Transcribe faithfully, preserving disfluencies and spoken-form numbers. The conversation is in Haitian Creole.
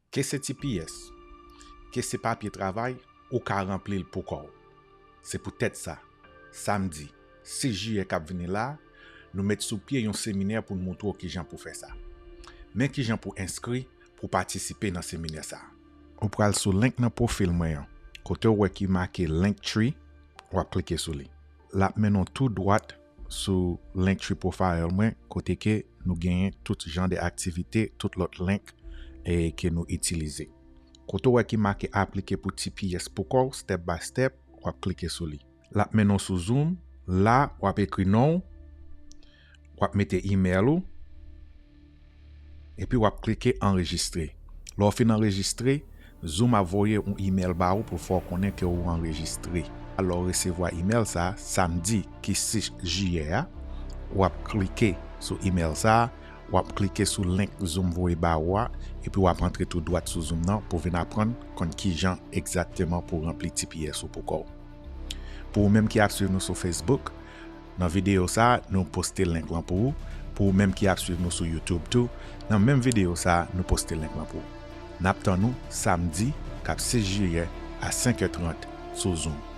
Ke se T P S, ke se papye travay, ou ka ranpli l pou kò w. Se poutèt sa, samdi sis jiyè k ap vini la a, nou met sou pye yon seminè pou n moutre w kijan pou fè sa. Men kijan pou enskri pou w patisipe nan seminè sa a. Ou pral sou link nan pwofil mwen an, kote w wè ki make Linktree, w ap klike sou li. L ap mennen w tou dwat sou Linktree profile mwen, kote ke nou genyen tout jan de aktivite, tout lòt link e ke nou itilize. Kote w wè ki make aplike pou T P S pou kò w, step by step, w ap klike sou li. L ap mennen w sou Zoom. La, w ap ekri non w, w ap mete imèl ou, epi w ap klike anrejistre. Lè w fin anrejistre, Zoom ap voye yon imèl ba ou pou fè w konnen ke ou anrejistre. Lè w resevwa imèl sa a, samdi ki sis jiyè a, w ap klike sou imèl sa a, w ap klike sou link Zoom voye ba ou a, epi w ap antre tou dwat sou Zoom nan pou vin aprann konn kijan egzakteman pou ranpli T P S ou pou kò w. Pou ou menm ki ap swiv nou sou Facebook, nan videyo sa a, nou poste link lan pou ou. Pou ou menm ki ap swiv nou sou YouTube tou, nan menm videyo sa a, nou poste link lan pou ou. N ap tann ou samdi k ap sis jiyè a senk è trant sou Zoom.